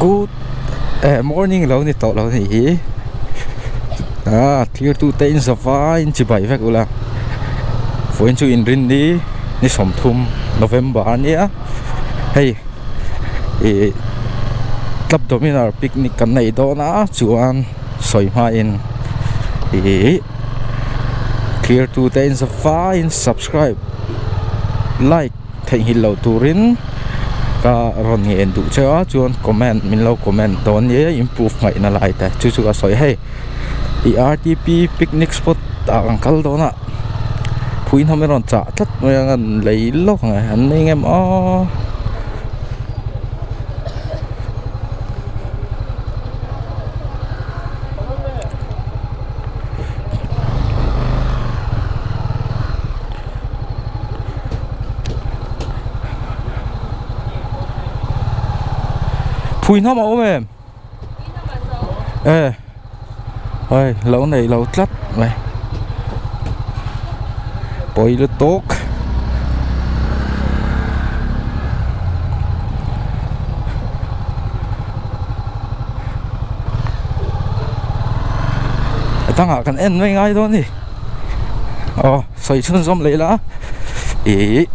Good eh morning lo ni tawh lo ni hi ah thlir tu te in za vai in chibai vek ula vawiin chu inrin ni ni sawmthum November a nia hei ih club dominar picnic kan nei dawn a chuan sawi hmain ih thlir tu te in za vai in subscribe like. Theihnghilh loh turin ka rawn ngen duh che a chuan comment min lo comment dawn nia improve ngaihna lai te chu chu ka sawi hei i R_T_P picnic spot ah kan kal dawn a phui hnam hi rawn chah tlat mai a an lei lawk ang e an nei ngem aw. Phui hnam a awm em? E Hei lo nei lo tlat mai Pawi lutuk A dangah kan en mai ngai dawn a ni Aw. Sawi chhunzawm leh ila ih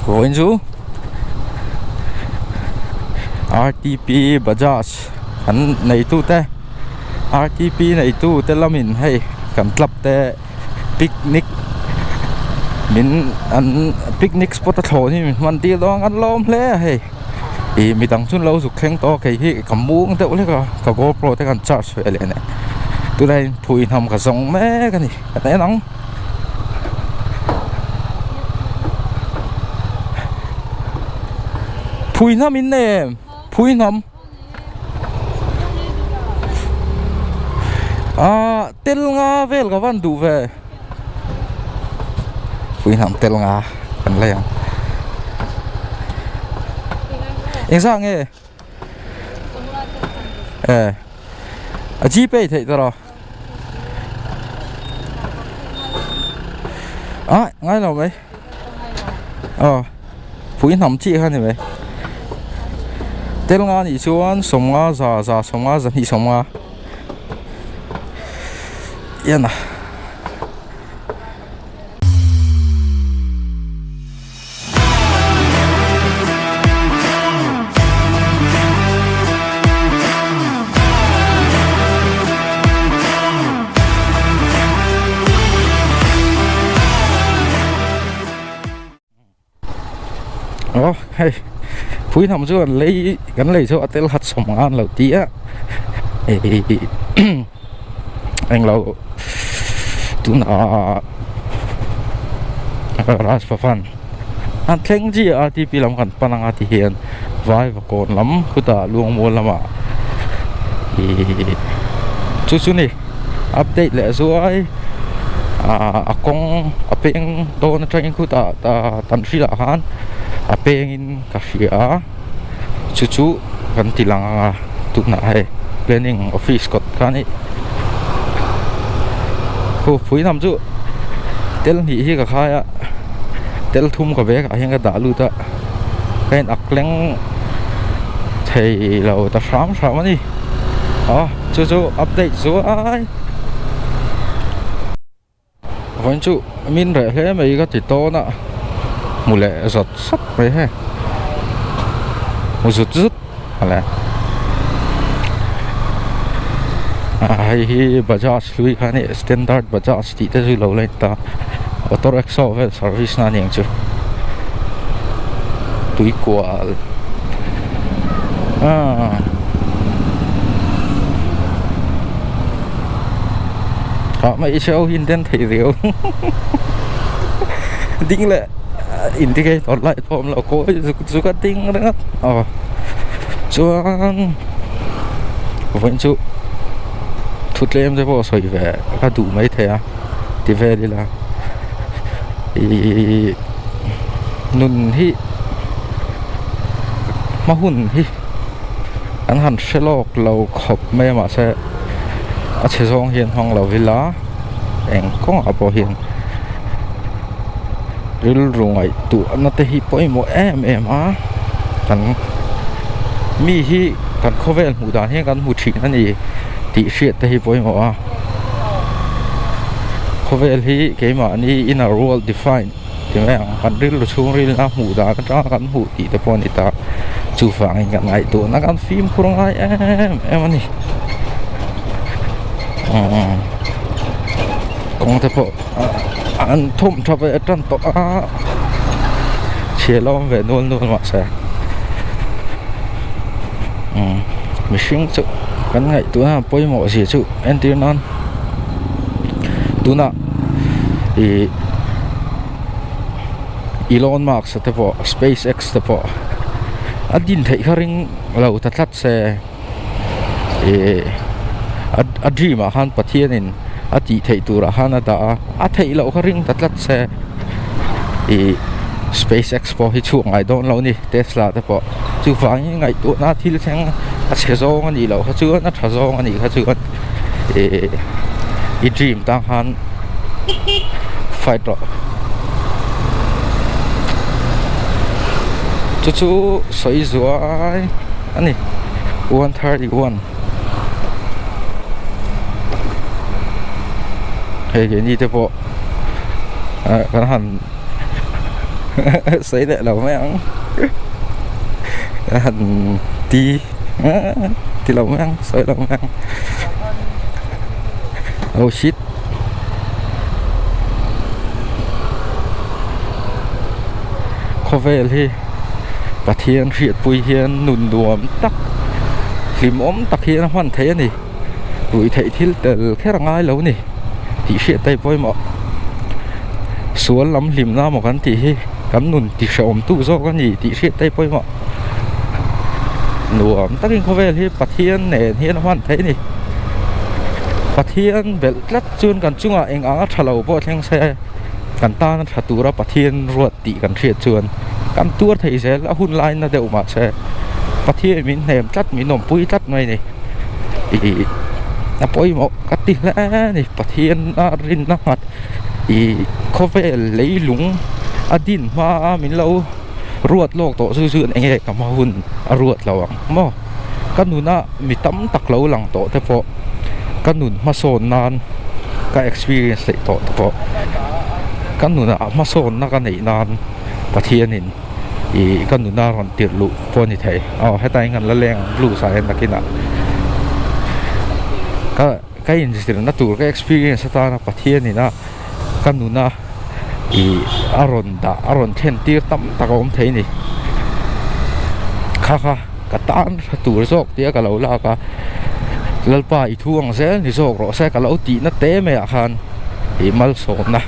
vawiin chu R_T_P Bajaj an neitu te R_T_P neitu te lamin hei kan club te picnic min an picnic spot a thlawh hi min hman tir dawn an lawm hle a hei ih midang chu an lo zuk thleng tawh a kei hi ka mung deuh hlek a ka GoPro te khan charge ve leh nen tunah hian phui hnam ka zawng mek a ni ka en ang phui hnam in nei em phui hnam ah tel nga vel ka van duh ve phui hnam tel nga kan lei ang engzah nge e a gpay theih ta rawh. Ah ngai lo mai aw pui hnam chi kha ni mai tel nga nih chuan sawmnga za za sawmnga zahnih sawmnga en a. Aw hei pui hnam chu an lei kan lei chu a tel khat sawm ang a an lo ti a englo tunah Raj Bhavan an thleng chiah a T P lam kan pan anga ti hian vai vakawn lam khutah luangmual lamah ihh chu chu ni update leh zuai ah a kawng a peng dawn atangin khutah tan hrilah khan a pengin ka hria a chu chu kan ti lang anga tunah hei planning office kawt kha a ni khu phui lam chu tel hnih hi ka khai a tel thum ka bag ah hian ka dah lut a ka in ak leng thei lo ta hram hram a ni aw chu chu update zuai. Vawiin chu min reh hle mai ka ti tawn a hmu leh zawt zawt mai he hmu zut zut a le ah hei hi bajaj hlui kha a ni standard bajaj tih te chu lo la in ta auto rickshaw vel service na a ni ang chu tuikual ah. Ah mai cheu hi den thei riau ding leh indicator light pawh a awm lo kawi zuk zuk a ding reng a aw chuan vawiin chu thu tlem te pawh sawi ve ka duh maithei a ti vel ila ihh nun hi hma hun hi an han hre lawk lo khawp mai a mahse. A chhe zawng hian hmang lo ila eng kawngah pawh hian rilru ngaihtuahna te hi pawimawh em em a kan Mi hi kan khawvel hmuh dan hian kan hmu thin a ni tih hriat te hi pawimawh a. Khawvel hi keimahni inner world define ti mai ang kan rilru chhungril a hmuh dan atanga kan hmuh tih te pawh a ni ta. Chuvangin kan ngaihtuahna kan fimkhur ngai em em a ni. Kawng te pawh an thawm tha ve tan tawh a chhia la awm ve nual nual mahse umm mihring chu kan ngaihtuah a pawimawh zia chu entir nan tunah ih Elon Musk te pawh space X te pawh a din theih kha ring lo ta tlat se. Ih a dream ah khan Pathian in a tih theih tur ah khan a dah a a theih loh kha ring ta tlat se ih space x pawh hi chhuak ngai dawn lo a ni tesla te pawh chuvangin ngaihtuahna thil thleng a chhe zawng a nih loh kha chuan a tha zawng a nih kha chuan ih i dream tang khan fight rawh chu chu sawi zuai. a ni 131 hei keini te pawh ah kan han sawi leh lo mai ang kan han ti ti lo mai ang sawi lo mai ang oh shit khawvel hi. Pathian hriatpui hian nun nuam tak hlimawm tak hian a hman theih a ni ruihtheih thil tel kher a ngai lo a ni tih hriat te hi pawimawh sual lam hlimna maw kan tih hi kan nun ti hrehawm tu zawk a ni tih hriat te hi pawimawh nuam takin khawvel hi Pathian nen hian a hman theih a ni Pathian belh tlat chuan kan chungah eng anga tha lo pawh thleng se. Kan tana tha tura Pathian ruat tih kan hriat chuan kan tuar thei zel a hun lai na deuh mahse Pathian min hnem tlat min awmpui tlat mai a ni ih a pawimawh ka ti hle a ni Pathian a rinna nghat ih khawvel leilung a din hma a min lo ruat lawk tawh chu chuan eng nge ka hma hun a ruat lo ang maw ka nuna mi tam tak lo lang tawh te pawh ka nun hmasawn nan ka experience theih tawh te pawh ka nunah hmasawnna ka neih nan Pathianin ih ka nuna rawn tirh luh pawh a ni thei aw hetah hian kan la leng ang blues ah hian nakinah ka ka inzirna tur ka experience atana Pathianin a ka nuna ih a rawn dah a rawn thlen tir tam tak a awm thei a ni kha kha ka tan tha tur zawk tia ka lo lak a Lalpa i thu ang zel ni zawk rawh se ka lo tih na te mai ah khan ih malsawmna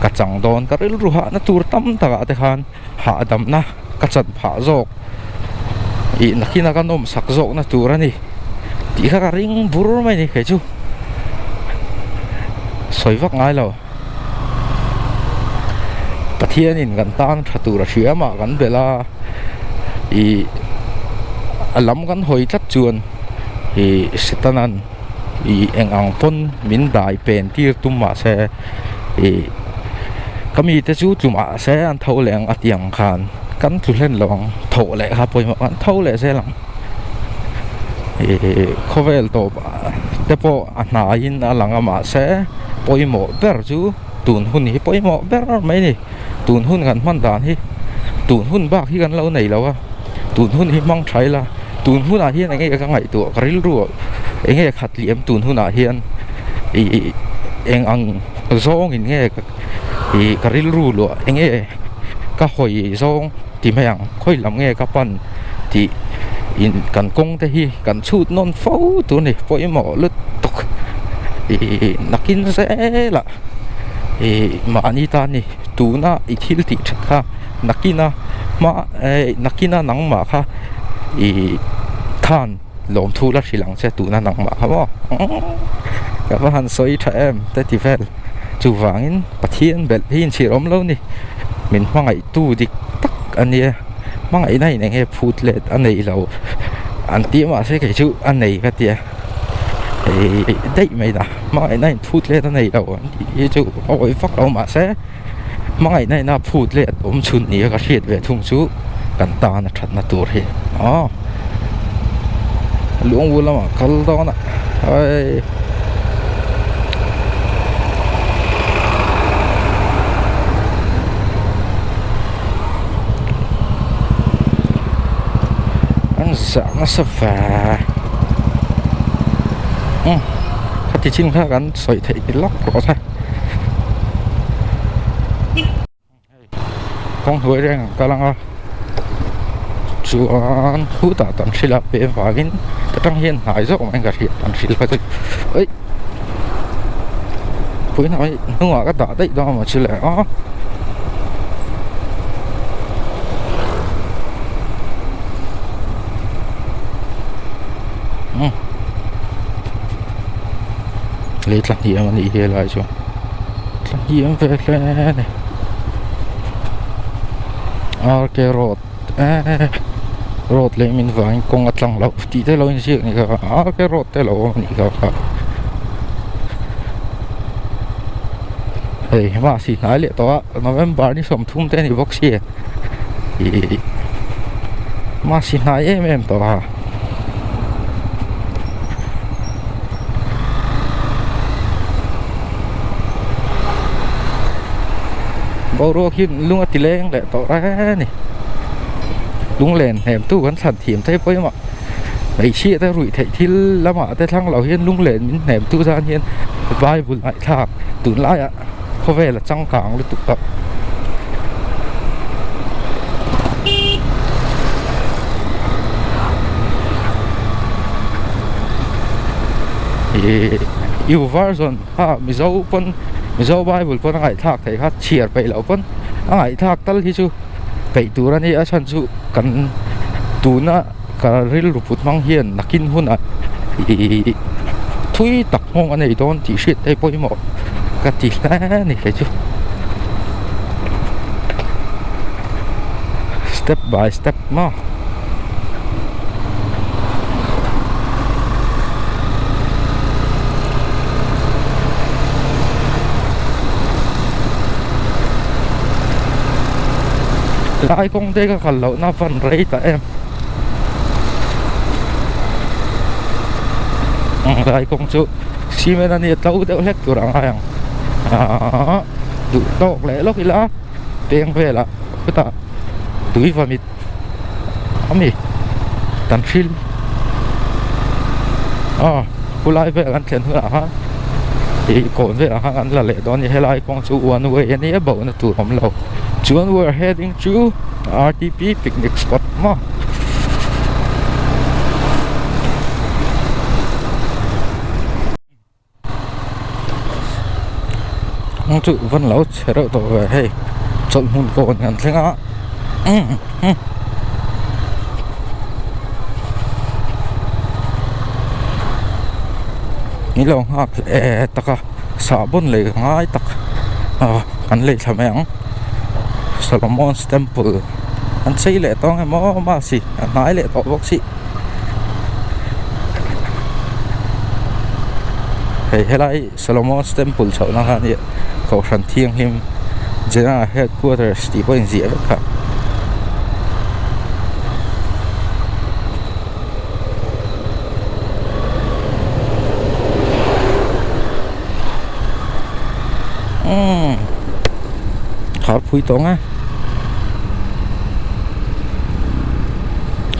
ka chang dawn ka rilru hahna tur tam takah te khan hahdamna ka chan phah zawk ih nakin a ka nawmsak zawkna tur a ni tih kha ka ring bur mai a ni kei chu sawi vak ngai lo Pathianin kan tan tha tur a hria mah kan belh a ih a lam kan hawi tlat chuan ih Setanan ih eng ang pawn min dai pen tir tum mahse ih ka mite chu tlu mahse an tho leh ang a ti ang khan kan tlu hlen lo ang thawh leh kha pawimawh kan tho leh zel ang ih khawvel tawp te pawh a hnaiin a lang a mahse pawimawh ber chu tun hun hi pawimawh ber mai a ni tun hun kan hman dan hi tun hun bak hi kan lo nei lo a tun hun hi hmang tha ila tun hunah hian eng nge ka ngaihtuah ka rilru eng nge khat liam tun hunah hian ih eng ang zawngin nge ih ka rilru luah eng nge ka hawi zawng ti mai ang khawi lam nge ka pan tih in kan kawng te hi kan chhut nawn fo tur a ni pawimawh lutuk ih nakin zelah ih mahni tan ni tuna i thil tih that kha nakina hma eh nakina nangmah kha ih khan lawmthu la hrilh ang che tuna nangmah kha maw ka va han sawi tha em te ti vel chuvangin Pathian belh hi inchhir awm lo ni min hmangaihtu dik tak a nia hmangaihna in eng nge phut let a nei lo an tih mahse kei chu a nei ka tia ih daih mai ta hmangaihna in phut let a nei lo an tih hi chu a awih vak lo mahse hmangaihna ina phut let awm chhun nia ka hriat ve thung chu kan tan a thatna tur hi aw. Luangbu lamah kal dawn a hei an zah nasa ve umm khati chin kha kan sawi theih ni lawk rawh se. Kawng hnuai reng ang kal anga chuan khutah tam hrilh a pem vangin ta tang hian hnai zawk mai ka hriat an hrilh kha chu aih puihnah hi hnungah ka dah daih dawn amaw chu le a. Lei tla hniam a nih hi helai chu tla hniam ve hle a ni R K road eee road leh min vangin kawng a tlang loh tih te lo inziak a ni kha R K road te lo awm a nih kha hei mahse hnai leh tawh a November ni 30 te a ni bawk sia ihh mahse hnai em em tawh a. Boruak hi lung a ti leng leh tawh reng a ni lunglen hnem tu kan thlan thiam thei pawimawh hmeichhia te ruih theih thil lamah te thlang lo hian lunglen min hnem tu zan hian bible ngaihthlak tunlaiah khawvel a changkang lutuk tawh. Ihh U version kha mizo pawn mizo bible pawn a ngaihthlak theih kha chhiar peih loh pawn a ngaihthlak tal hi chu peih tur a ni a chhan chu kan tuna ka rilru put hmang hian nakin hunah ihh thui tak nghawng a nei dawn tih hriat te pawimawh ka ti hle a ni kei chu step by step maw. Lai kawng te ka kal loh na van rei ta em lai kawng chu cement a nia tlo deuh hlek tur a ngai ang ahh duh tawk leh lawk ila peng velah khutah tui vamit ami kan hril aw khulai vel an thlen hunah khan ih kawn velah khan an la leh dawn a ni helai kawng chu one way a nia bohna tur a awm lo chuan we are heading to R_T_P picnic spot maw. Kawng chu van lo chhe reuh tawh ve hei chawlh hmun kawn kan thleng a ni lo nghak leh tak a sahbawn lei ka ngai tak a kan lei thla mai ang Solomon's temple an chei leh tawng emaw mahse a hnai leh tawh bawk si. Hei helai Solomon's temple chhoh na kha nia kohhran thianghlim General headquarters tih pawh a inziah vek kha. Umm kharphui tawng e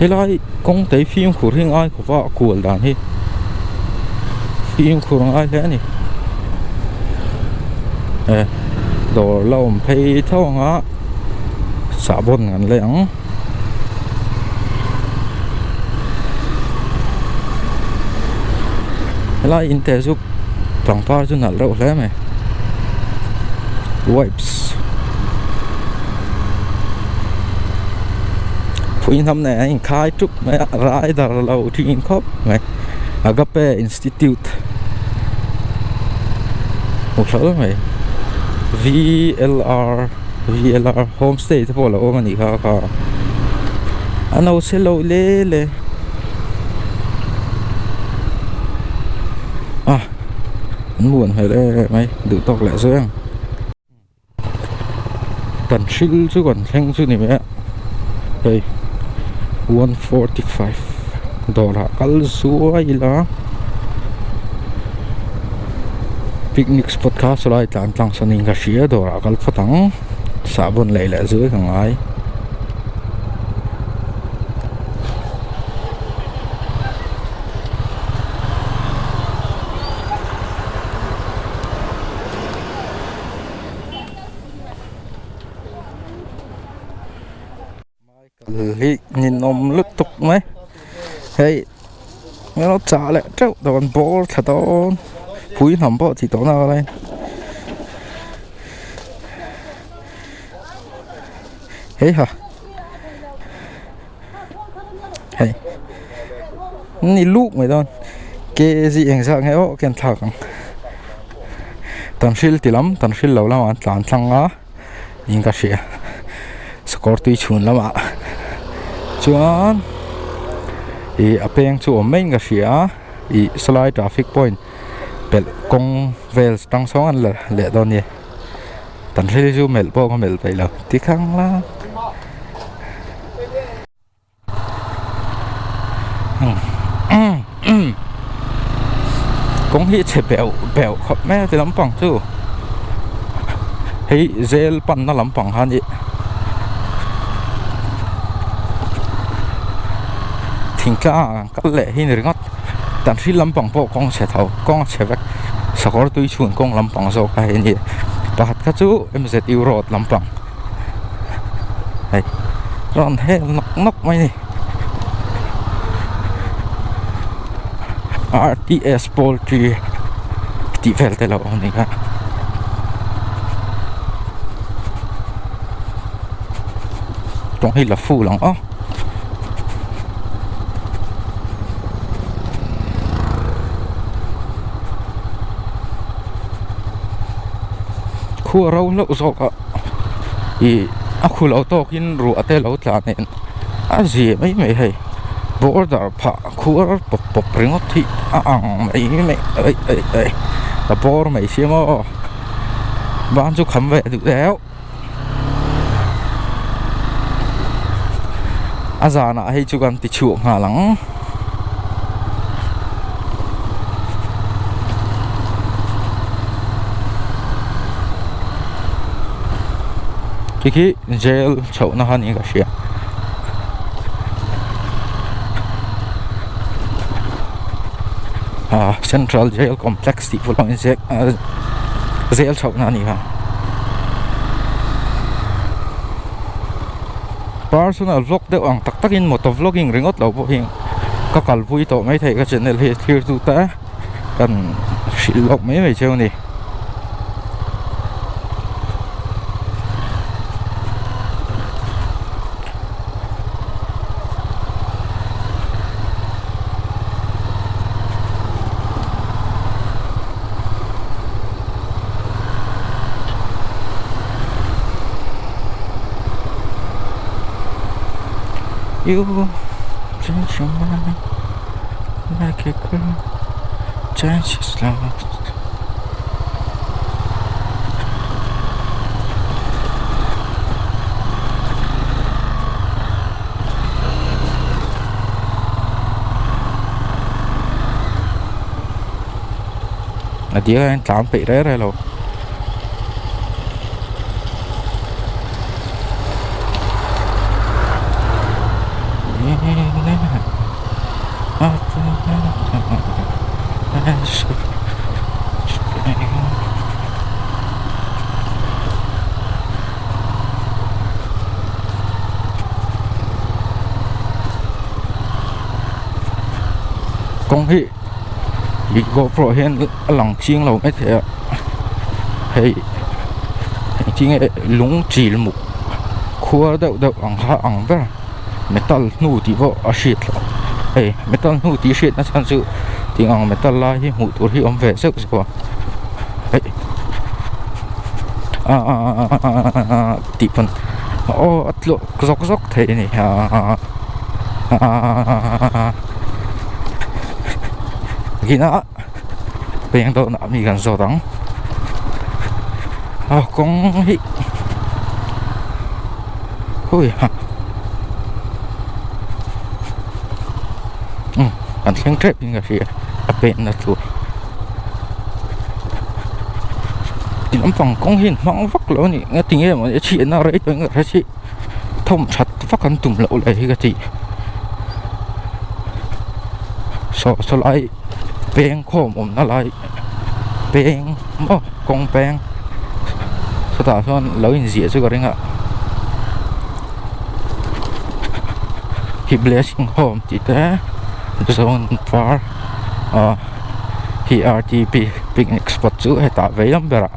helai kawng te hi fimkhur hi ngai khawp a a kual dan hi fimkhur ngai hle a ni e dawr la awm phei tho ang a sahbawn an lei ang. Helai in te chu pangpar chu nalh reuh hle mai wipes pui hnam nen a inkhai tuk mai a rider lo thin khawp mai agape institute hmu hlawl mai V_L_R. V_L_R homestay te pawh a lo awm a nih kha kha a no se lo le le a an muan hmel em em mai duh tawk leh zawng kan hril chu kan thleng chu ni mai a hei 145. Dawrah kal zuai ila picnic spot kha sawlai tlan tlang sawn in ka hria dawrah kal phawt ang sahbawn lei leh zuai ka ngai. Hi ninawm lutuk mai hei eng emaw chah leh teuh dawn bawr thla dawn pui hnam pawh tih tawh nak alaiin heiha hei ni luk mai dawn kg engzah nge aw ken thlak ang tanhril ti lam tanhril lo lamah an tlan tlang a. in ka hria sakawr tui chhun lamah chuan ih a peng chu awm maiin ka hria a ih sawlai traffic point pelh kawng vel tang sawn an la leh dawn a ni tan hril chu melh pawh ka melh peih lo tikhang la. Kawng hi chhe beuh beuh khawp mai a ti lampang chu hei zel panna lampang kha a ni thingtlang kal leh hi ni ringawt tan hri lampang pawh kawng chhe tho kawng a chhe vek sakawr tui chhun kawng lampang zawk a hei a ni pakhat kha chu M_Z_U road lampang. Hei rawn hel nawk nawk mai a ni R_T_S poultry tih vel te lo awm a ni a tawng hi la full ang aw. Khua ro hlauh zawk a. Ih a khu lo tawkin ruah te lo tla nen a zia mai mai hei border phah khuar pawp pawp ringawt hi a ang mai mai aih aih aih ka bawr mai sia maw ban chu kham ve duh deuh a zanah hei chu kan ti chhuak nghal ang. Khi khi jail chhoh na kha niin ka hria ah central jail complex tih pawh lo inziak ah jail chhoh na a ni kha personal vlog deuh ang tak takin motor vlogging ringawt lo pawh hi ka kalpui tawh maithei ka channel hi thlir tu te kan hrilh lawk mai mai cheu a ni. You change your mind like a girl changes love. A dial ah hian tlan peih reng reng lo. Kawng hi ih GoPro hian a lang chiang lo maithei a hei engtin nge lung chil muk khuar deuh deuh ang kha ang ber metal hnu tih pawh a hriat loh hei metal hnu tih hriat na chhan chu tiang ang metal lai hi hmuh tur hi awm ve zeuh zeuh a hei ahh tih pawn aw a tlawh zawk zawk thei a ni ahh ahh ginah peng dawnah mi kan zawt ang a kawng hi hui ha. Umm kan thleng tep in ka hria a penna tur ti lampang kawng hi an hmang vak lo a ni nga tinge mawni a chhiatna rei tawh in ka hre si thawm that vak an tum loh leh hi ka ti saw saw lai peng khawm awmna lai peng maw kawng peng chutah chuan lo inziah chu ka ring a. Hi blessing home tih te zone var ah hi R T P picnic spot chu hetah vei lam berah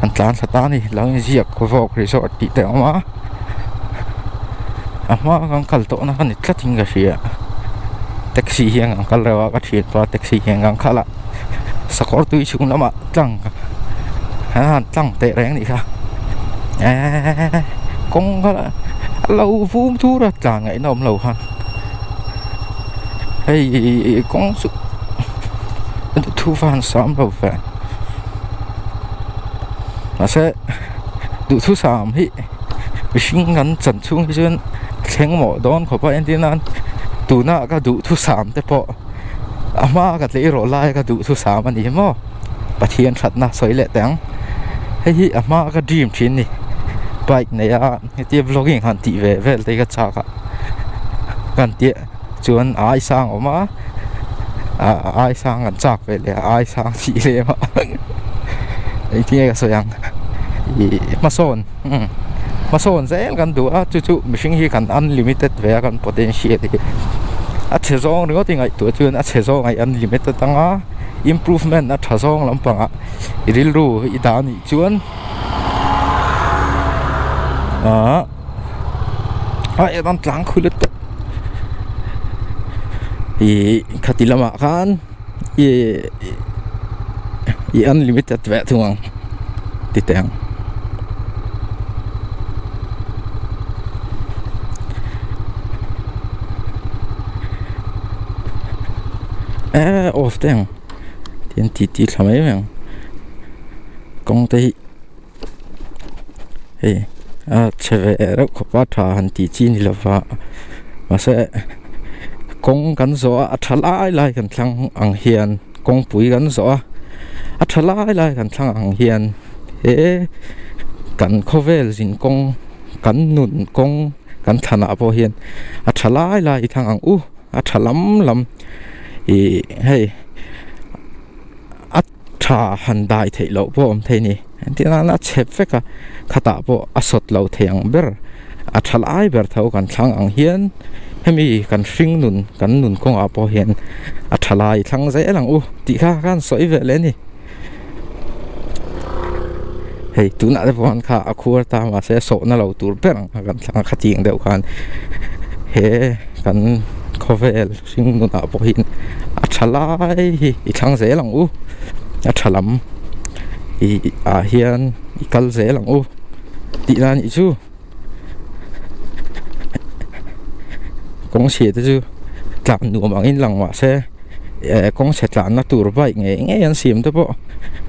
an tlan thla ta a ni lo inziak vawk resort tih te a awm a a hma kan kal tawh na kha ni tlat in ka hria taxi hian an kal reuh a ka thianpa taxi hian kan khalh a sakawr tui chhung lamah tlang a tlang teh reng a nih kha eeee kawng kha a lo vum thur a tlan ngaihna awm lo khan hei kawng chu thu van sam lo ve mahse duhthusam hi mihring kan chan chhung hi chuan thleng mawh dawn khawp a entir nan tuna ka duhthusam te pawh a hma ka tleirawl lai ka duhthusam a ni maw. Pathian thatna sawi leh teh ang hei hi a hma ka dream thin a ni bike nei a hetia vlogging han tih ve vel te hi ka chak a kan tih chuan a ai sang a awm a a ai sang an chak ve leh a ai sang tih lem a engtin nge ka sawi ang ih hmasawn umm hmasawn zel kan duh a chu chu mihring hi kan unlimited ve a kan potential hi a chhe zawng ringawt i ngaihtuah chuan a chhe zawng a i unlimited ang a. Improvement a tha zawng lampangah i rilru i dah anih chuan ahh a en tlang khu lutuk ih khati lamah khan ih i unlimited ve thung ang ti teh ang. Eee off te ang tihian ti ti thla mai mai ang kawng te hi hei a chhe ve reuh khawp a tha han tih chi a ni lova mahse kawng kan zawh a a tha lai lai kan thlang ang hian kawngpui kan zawh a a tha lai lai kan thlang ang hian he kan khawvel zin kawng kan nun kawng kan thlanah pawh hian a tha lai lai i thlang ang u. A tha lam lam ih hei a tha han dai theih loh pawh a awm thei a ni engtin nana a chep vek a khatah pawh a sawt lo thei ang ber a tha lai ber tho kan thlang ang hian hemi kan hring nun kan nun kawngah pawh hian a tha lai thlang zel ang u tih kha khan sawi ve leh a ni. Hei tunah te pawh kha a khuar ta mahse sawhna lo tur ber ang kha kan thlang a khatiang deuh khan he kan khawvel hring nunah pawh hian a tha lai hi i thlang zel ang u a tha lam ih ah hian i kal zel ang u tih na anih chu kawng chhia te chu tlan nuam angin lang mahse. eh kawng chhe tlanna tur bike ngei ngei an siam te pawh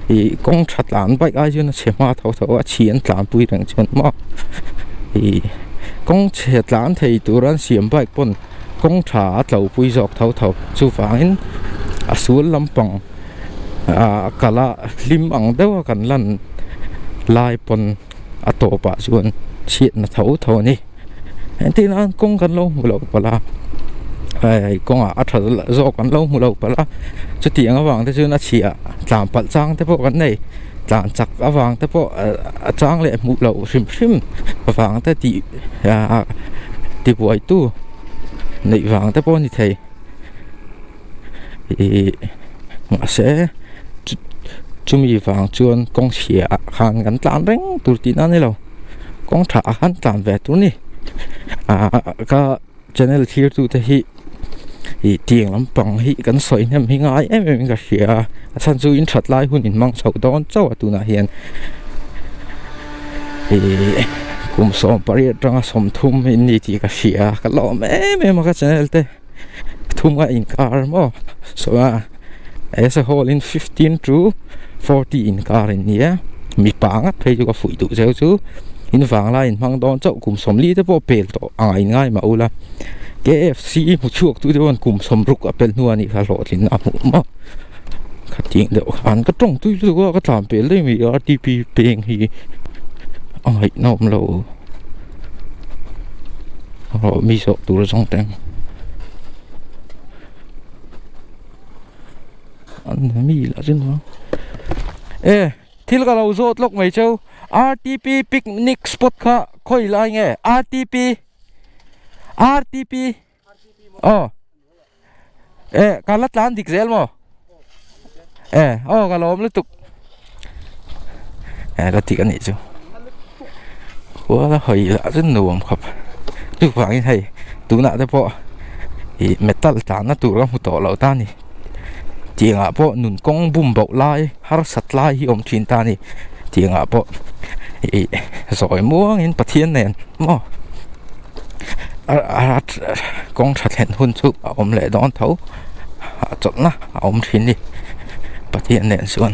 ih kawng tha tlan bike ai chuan a chhe hma tho tho a chhi an tlanpui reng chuan maw ih kawng chhe tlan thei tur an siam bike pawn kawng tha a tlo pui zawk tho tho chuvangin a sual lampang ah kal a hlim ang deuh a kan lan lai pawn a tawpah chuan chhiatna tho tho a ni. Engtin a kawng kan lo hmu loh palh a hei kawngah a tha zawk an lo hmu loh palh a chutiang avang te chuan a chhiah tlan palh chang te pawh kan nei tlan chak avang te pawh a chang leh hmuh loh hrim hrim vang te tih ah tibuaitu neih vang te pawh a ni thei ih mahse chumi vang chuan kawng chhiah khan kan tlan reng tur tihna a ni lo. Kawng tha ah khan tlan ve tur a ni ah ka channel thlir tu te hi ih tiang lampang hi kan sawi hnem hi ngai em em in ka hria a a chhan chu in that lai hun in hmang chhoh dawn chauh a tunah hian ih kum 18 atanga 30 in ni tih ka hria ka lawm em em a ka channel te thum a inkar maw saw a as a whole in 15 to 40 inkar in ni a mipa ngat phei chu ka fuih duh zeu chu in vang lai in hmang dawn chauh kum 40 te pawh pel tawh ang a in ngai mah ula. KFC hmu chhuak tu te chuan kum sawmruk a pel hnu a nih kha hlawhtlinna a hmuh maw khatiang deuh khan ka tawng tui lutuk a ka tlan pel daih mai R_T_P peng hi a ngaihna awm lo aw mi zawh tur zawng te an mi lah chu nuam e. Thil ka lo zawt lawk mai cheu RTP picnic spot kha khawi lai nge RTP RTP aw eh ka la tlan dik zel maw eh aw ka lawm lutuk eh la tik anih chu khuala hawi lah chu nuam khawp chuvangin hei tunah te pawh ih metal tlanna tur ka hmu tawh lo ta a ni. Tiangah pawh nun kawng bum bauh lai harsat lai hi awm thin ta a ni tiangah pawh ih zawi muangin Pathian nen maw kawng tha thlen hun chu a awm leh dawn tho a chawlhna a awm thin a ni Pathian nen chuan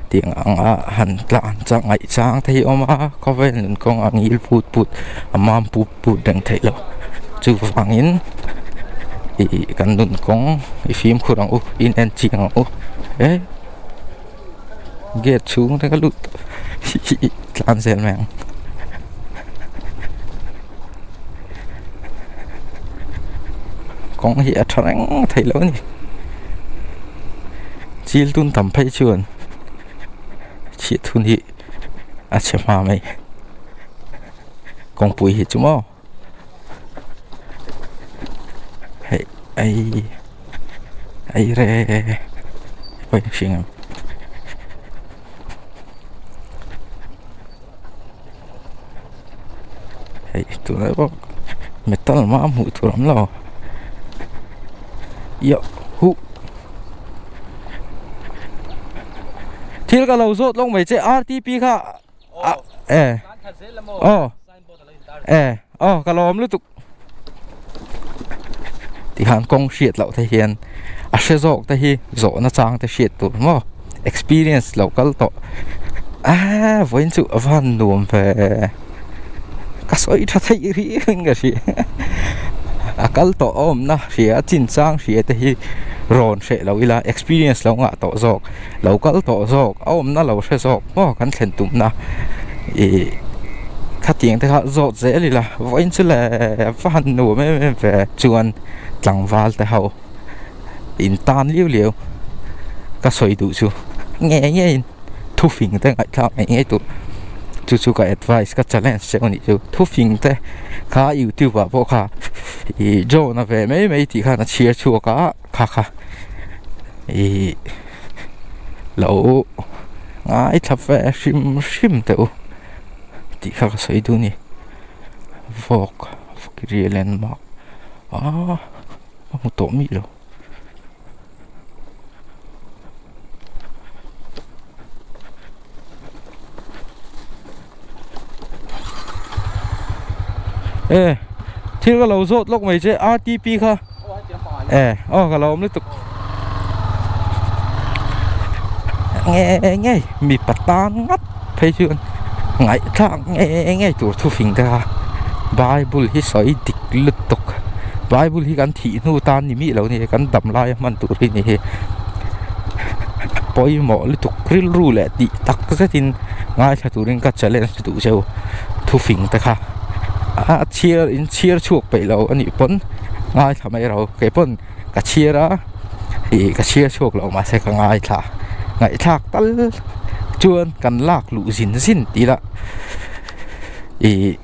tiang anga han tlan chang ngaih chang te hi a awm a khawvel nun kawng a ngil put put a mam pup put reng theih loh chuvangin ih kan nun kawng i fimkhur ang u in en chiang ang u eh gate chhung te ka lut hi tlan zel mai ang. Kawng hi a tha reng theih loh a ni chil tun tam phei chuan chhiat hun hi a chhe hma mai. Kawngpui hi chu maw hei ei ei re pawh in hring em hei tunah pawh metal mah hmuh tur a awm lo ioh huh thil ka lo zawt lawk mai che R_T_P kha. Eh aw eh aw ka lawm lutuk tikhan kawng hriat loh te hian a hre zawk te hi zawhna chang te hriat tur maw experience lo kal tawh ah vawiin chu a van nuam ve ka sawi tha theih rih in ka hria a kal tawh a awmna hria a chinchang hria te hi rawn hreh lo ila experience lo ngah tawh zawk. Lo kal tawh zawk a awmna lo hre zawk maw kan thlen tumna ih khatiang te kha zawt zel ila vawiin chu le va han nuam em em ve chuan tlangval te ho in tan liu liau ka sawi duh chu nge nge in thufing te ngaihthlak ngei ngei tur chu chu ka advice ka challenge che anih chu thufing te kha youtube ah pawh kha ih John-a ve mai mai tih khan a chhiar chhuak a. Kha kha ih lo ngaithla ve hrim hrim teh u tih kha ka sawi duh a ni vawk vawk rial en mak ah a hmu tawh mi lo. E thil ka lo zawt lawk mai che R_T_P kha e aw ka lo awm lutuk nge nge mipa tan ngawt phei chuan ngaihthlak nge nge tur thu fing te kha bible hi sawi dik lutuk bible hi kan thih hnu tan ni miah lo a ni kan dam lai a hman tur hi ni hi pawimawh lutuk rilru leh tih tak zetin. Ngaithla turin ka challenge duh cheu thufing te kha a chhiar in chhiar chhuak peih lo anih pawn ngaithla mai ro kei pawn ka chhiar a ih ka chhiar chhuak lo mahse ka ngaithla ngaihthlak tal chuan kan lak luh zin zin tih lah ih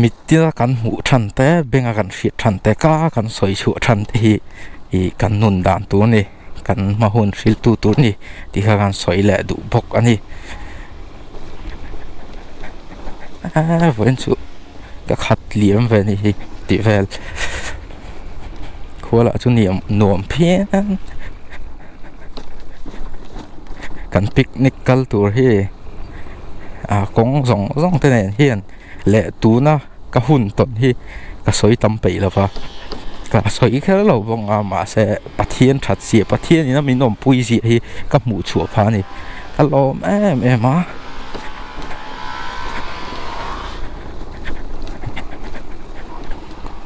mittir a kan hmuh than te beng a kan hriat than te ka kan sawi chhuah than te hi ih kan nun dan tur a ni. Kan hma hun hriltu tur a ni tih kha kan sawi leh duh bawk a ni eee vawiin chu ka khat liam ve a ni hi tih vel khua lah chu nuam nuam phian kan picnic kal tur hi ah kawng zawng zawng te nen hian leh tuna ka hun tawn hi ka sawi tam peih lo va ka sawi kher lo bawk a mahse Pathian that zia Pathian in a min awmpui zia hi ka hmuh chhuah phah a ni ka lawm em em a.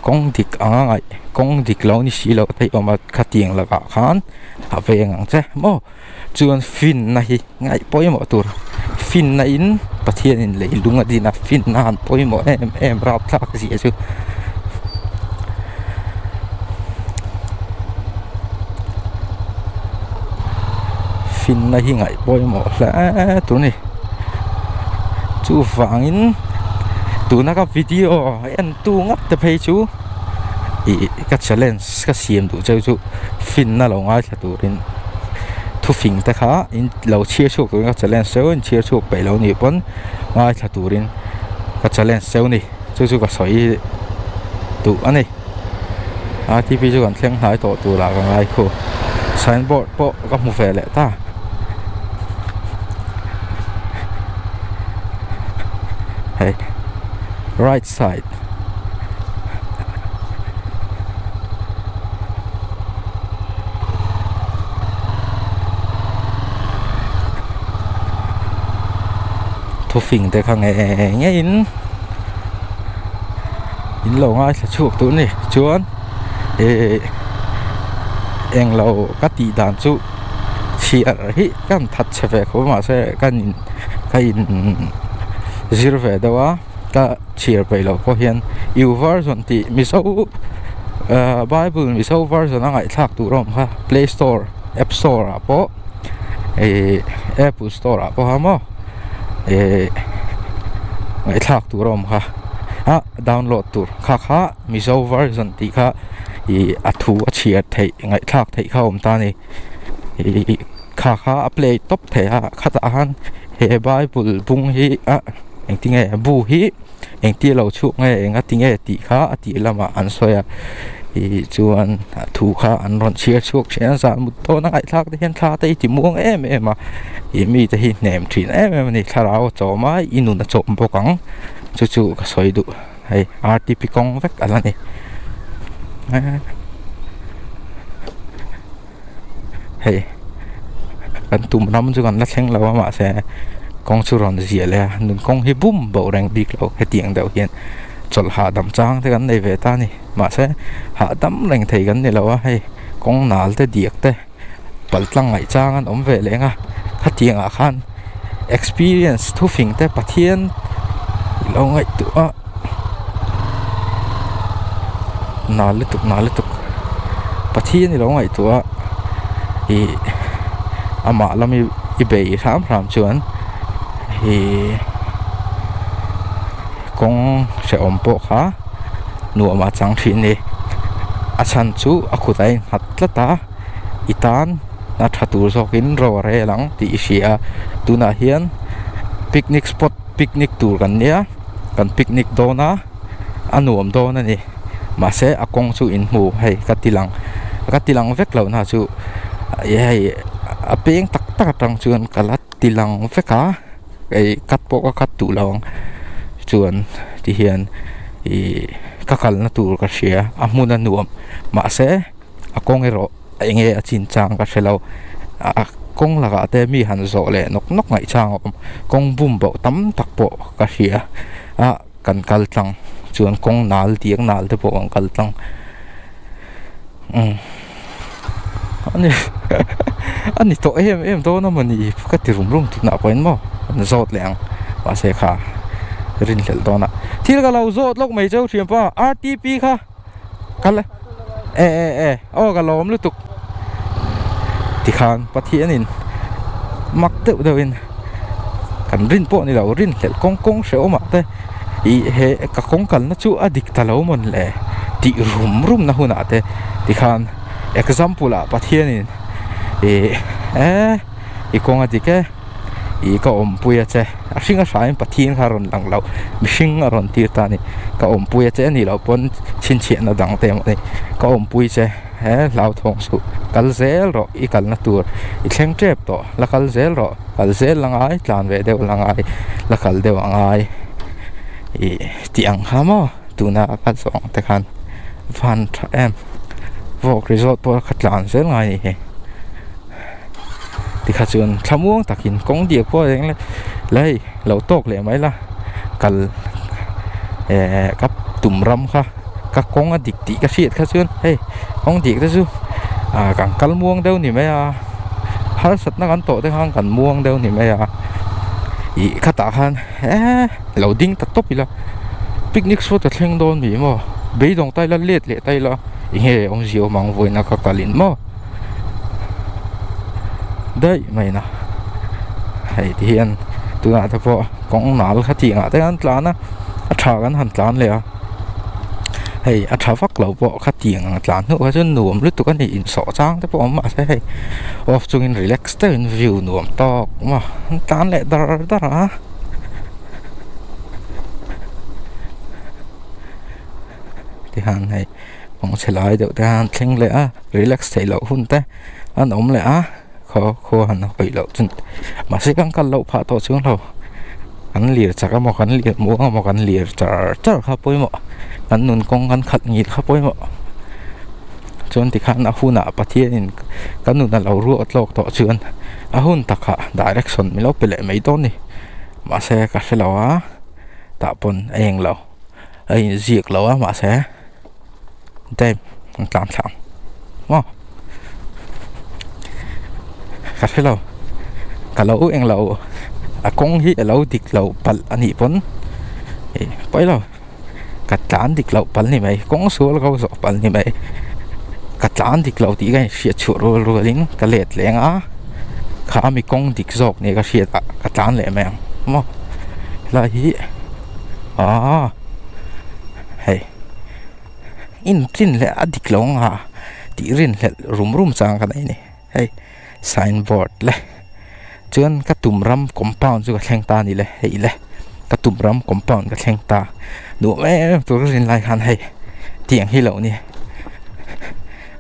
Kawng dik anga ngaih kawng dik lo ni si loh theih awm a khatiang lakah khan a veng ang che maw chuan finna hi ngaih pawimawh tur finna in Pathian in leilung a din a finna han pawimawh em em rapthlak zia chu. Finna hi ngaih pawimawh hle tur a ni chuvangin tuna ka video en tu ngawt te phei chu ih ka challenge ka siam duh cheu chu finna lo ngaithla turin thufing te kha in lo chhiar chhuak turin ka challenge cheu a in chhiar chhuak peih lo nih pawn ngaithla turin ka challenge cheu a ni chu chu ka sawi duh a ni R T P chu kan thleng hnai tawh tur ah ka ngai khu signboard pawh ka hmu ve leh ta. Hei right side thufing te kha nge nge in in lo ngaithla chhuak tur a ni chuan eh englo ka tih dan chu chhiar hi ka han that chhe ve khawp a mahse ka in ka in zir ve deuh a ka chhiar peih loh pawh hian U version tih mizo ah bible mizo version a ngaihthlak tur a awm kha play store app store ah pawh ih apple store ah pawh a maw ih ngaihthlak tur a awm kha ah download tur kha kha mizo version tih kha ih a thu a chhiar theih ngaihthlak theih kha a awm ta a ni ih kha kha a play tawp thei a khatah khan he bible bung hi ah engtinge bu hi engtia lo chhuak nge enga tinge tih kha a tih lamah an sawi a ih chuan a thu kha an rawn chhiar chhuak thin a zan mut dawn a ngaihthlak te hian thla te i ti muang em em a ih mite hi hnem thin em em a ni thlarau a chawm a i nun a chawm bawk ang chu chu ka sawi duh hei R T P kawng vek a la ni. Hei kan tum ram chu kan la thleng lo a mahse kawng chu rawn ziah leh a nun kawng hi bum boh reng bik lo hetiang deuh hian chawlh hahdam chang te kan nei ve ta a ni mahse hahdam reng thei kan ni lo a hei kawng nal te diak te pal tlang ngaih chang an awm ve leh ang a khatiang ah khan experience thufing te Pathian ilo ngaihtuah a nal lutuk nal lutuk Pathian ilo ngaihtuah a ih amah lama i bei hram hram chuan ih kawng hrehawm pawh kha nuam a chang thin a ni a chhan chu a kut a innghat tlat a i tan a tha tur zawkin ro a rel ang tih i hria a tunah hian picnic spot picnic tur kan nia kan picnic dawn a a nuam dawn a ni mahse a kawng chu in hmu hei ka ti lang ka ti lang vek loh na chu hei a peng tak tak atang chuan ka la ti lang vek a hei cut pawh ka cut duh lo ang chuan ti hian ih ka kalna tur ka hria a hmun a nuam mahse a kawng erawh eng nge a chin chang ka hre lo a kawng lakah te mi han zawh leh nawk nawk ngaih chang a awm kawng bum boh tam tak pawh ka hria a kan kal tlang chuan kawng nal diak nal te pawh kan kal tlang umm a ni a ni tawh em em dawn a mawni ka ti rum rum tunah pawhin maw an zawt leh ang mahse kha rinhlelh dawn a thil ka lo zawt lawk mai cheu thianpa R T P kha. Kal e e e e aw ka lawm lutuk tikhan Pathianin mak deuh deuhin kan rin pawh ni lo rin hlelh kawng kawng hrehawm ah te ih he ka kawng kalna chu a dik ta lo mawn le tih rum rum na hunah te tikhan example ah Pathianin ih e i kawng a dik e. Ih ka awmpui a che a hring a hrain Pathian kha a rawn lang loh mihring a rawn tir ta a ni ka awmpui a che a nih loh pawn chhinchhiahna dang te emaw ni ka awmpui che he hlauthawng suh kal zel rawh i kalna tur i thleng tep tawh la kal zel rawh kal zel la ngai tlan ve deuh la ngai la kal deuh a ngai ih tih ang kha maw tuna a kal zawh ang te khan van tha em vawk resort pawh kha tlan zel ngai a ni hi. Tikha chuan thlamuang takin kawng diak pawh eng le hei lo tawk leh mai la kal eh ka tum ram kha Ka kawng a dik tih ka hriat kha chuan hei kawng dik te chu ah kan kal muang deuh ni mai a harsatna kan tawh te khan kan muang deuh ni mai a ih khatah khan eee lo ding ta tawp ila picnic spot a thleng dawn ni maw beidawng ta ila let leh ta ila eng nge awmzia awm ang vawiin a ka kal in maw daih mai na hei ti hian tunah te pawh kawng nal kha tih ngah te khan tlan a a tha kan han tlan leh a hei a tha vak lo pawh kha tiang ang tlan hnuh kha chuan nuam lutuk a ni insawh chang te pawh a awm mahse hei off chungin relax deuhin view nuam tawk maw an tlan leh dar dar a. Tihian hei kawng chhe lai deuh te hian thleng leh a relax theih loh hun te an awm leh a khaw khua han hawi loh chu mahse kan kal loh phah tawh chuang lo kan lir chak emaw kan lir muang emaw kan lir char char kha pawimawh kan nun kawng kan khalh ngil kha pawimawh chuan tikhan a hunah Pathianin kan nun a lo ruat lawk tawh chuan a hun takah direction min lo pe leh mai dawn a ni mahse ka hre lo a tah pawn a eng lo. A inziak lo a mahse time an tlan thla ang maw ka hre lo ka lo eng lo a kawng hi a lo dik lo palh a nih pawn ih pawi lo ka tlan dik loh palh a ni mai kawng sual ka zawh palh a ni mai ka tlan dik loh tih ka inhriat chhuah rual rual in ka let leng a kha mi kawng dik zawk nia ka hriat ah ka tlan leh mai ang maw helai hi. Aaa hei in tlin leh a dik lo ang a tih rinhlelh rum rum chang ka nei a ni hei sign board le chuan ka tum ram compound chu ka thleng ta a ni le hei le ka tum ram compound ka thleng ta duh em em tur ka rin lai khan hei tiang hi lo ni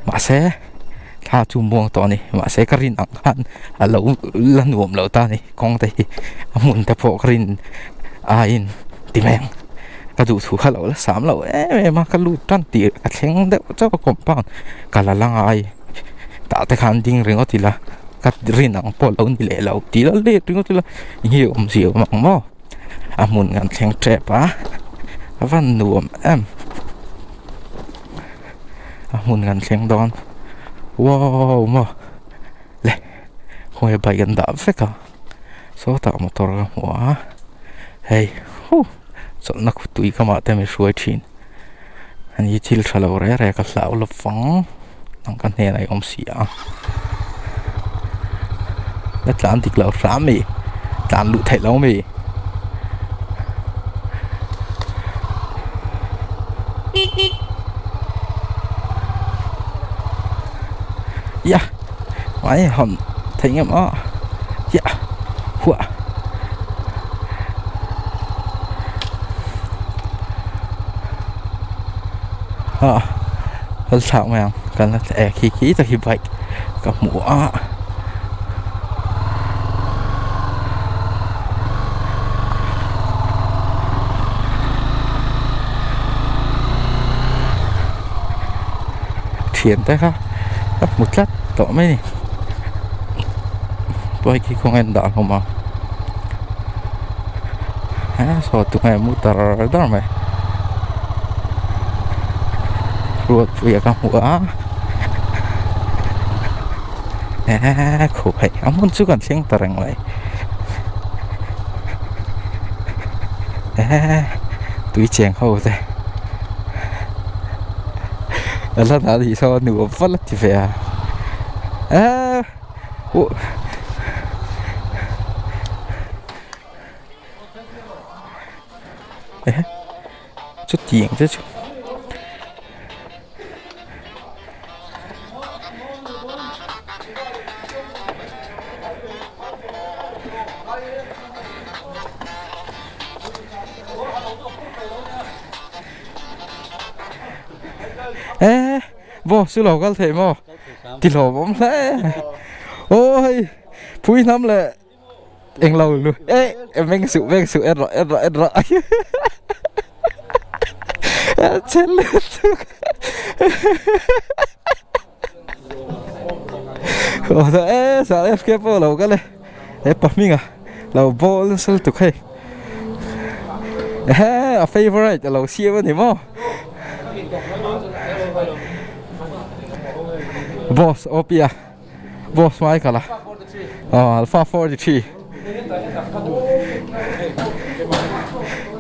mahse thla chu muang tawh a ni mahse ka rin ang khan a lo la nuam lo ta a ni kawng te hi a hmun te pawh ka rin aiin ti mai ang ka duh thu kha lo la sam lo em em a ka lut tan tih ka thleng deuh chauh a compound ka la la ngai tah te khan ding ringawt ila ka rin ang pawh lo ni leh lo tih la let ringawt ila eng nge awmzia awm ang maw a hmun kan thleng tep a a van nuam em. A hmun kan thleng dawn wow maw le khawnge bike an dah vek a sawtah motor ka hmu a hei huh chawlhna tui kamah te mi hruai thin ani thil tha lo reng reng ka hlau lo vang ang ka hnenah i awm si a la tlan dik lo hram mai tlan luh theih lo mai. Ya mai hon thei ngam aw ya huah ah kal thlak mai ang kan la eh khi khi tak hi bike ka hmu a. Thian te kha ka hmu tlat tawh mai ni bike hi khawnge an dah hlawm a he saw tunge mu tar dar mai ruatpuia ka hmu a. Eee khup hei a hmun chu kan thleng ta reng mai eee tui cheng ho te a hla dan hi sawn nuam val a ti ve a eee uh. Ehe chutiang te chu. Ê vô sư lò kal thei maw ti hlawm awm hle aw hei phui hnam leh eng lo lu ê meng suh meng suh en rawh en rawh en rawh chen lutuk e sah F K pawh lo kal e hepa hminga lo bawl nasa lutuk hei ehe a favourite a lo siam a ni maw. Boss OP a Boss Michael a aw Alpha 43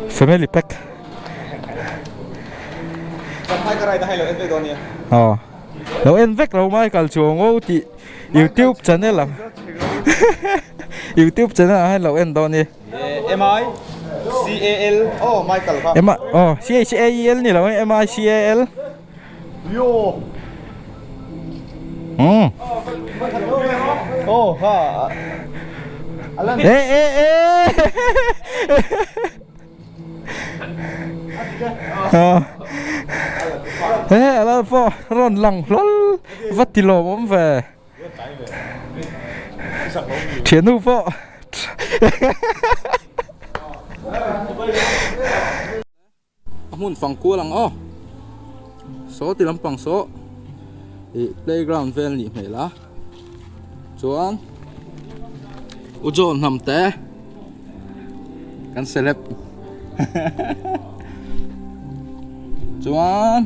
Family pack aw lo en vek lo Michael Chuango tih YouTube channel ang YouTube channel ah hian lo en dawn ni. M I C A L aw Michael kha. M I aw C H A E L ni lo M I C A L. Yo. Hmm. Oh ha. Eh eh eh. Eh ala pawh rawn lang hlawl va ti lawm awm ve. Thiannu pawh a hmun fang kual ang aw saw ti lampang saw ih playground vel nih hmel a chuan u John hnam te kan celeb chuan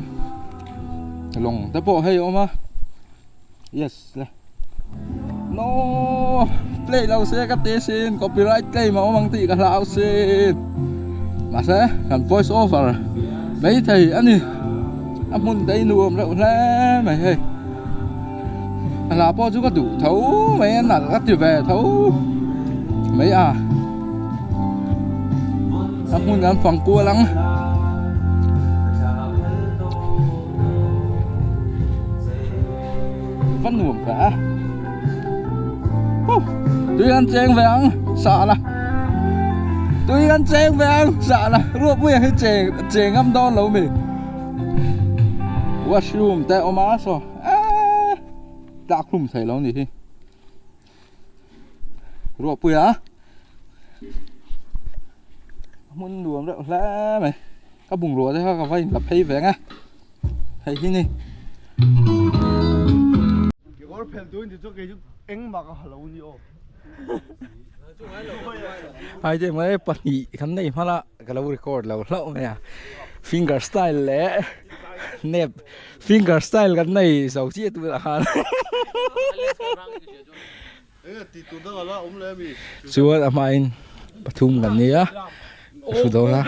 lawng te pawh hei a awm a. Yes le. No play lo se ka ti sin copyright claim a awm ang tih ka hlau sin. Mahse kan voice over mai thei a ni. A hmun te hi nuam reuh hle mai hei. A hla pawh chu ka duh tho mai a nalh ka ti ve tho mai a. A hmun an fang kual ang. Va nuam ve a tui an cheng ve ang sah la tui an cheng ve ang sah la ruahpui ang hi cheng cheng ngam dawn lo mi washroom te awm a saw eee tlak hlum thei lo ni hi ruahpui a hmun nuam reuh hle mai. Ka bungrua te kha ka va in la phei ve ang e hei hi ni. Kekawr phel turin ti chu kei chu engmah ka ha lo ni aw. Hai te mai pahnih kan nei hman a ka lo record lo hlauh mai a finger style leh nep finger style kan nei zo chiah tunah khan. Chuan a hmain pathum kan ni a ka hru dawn a.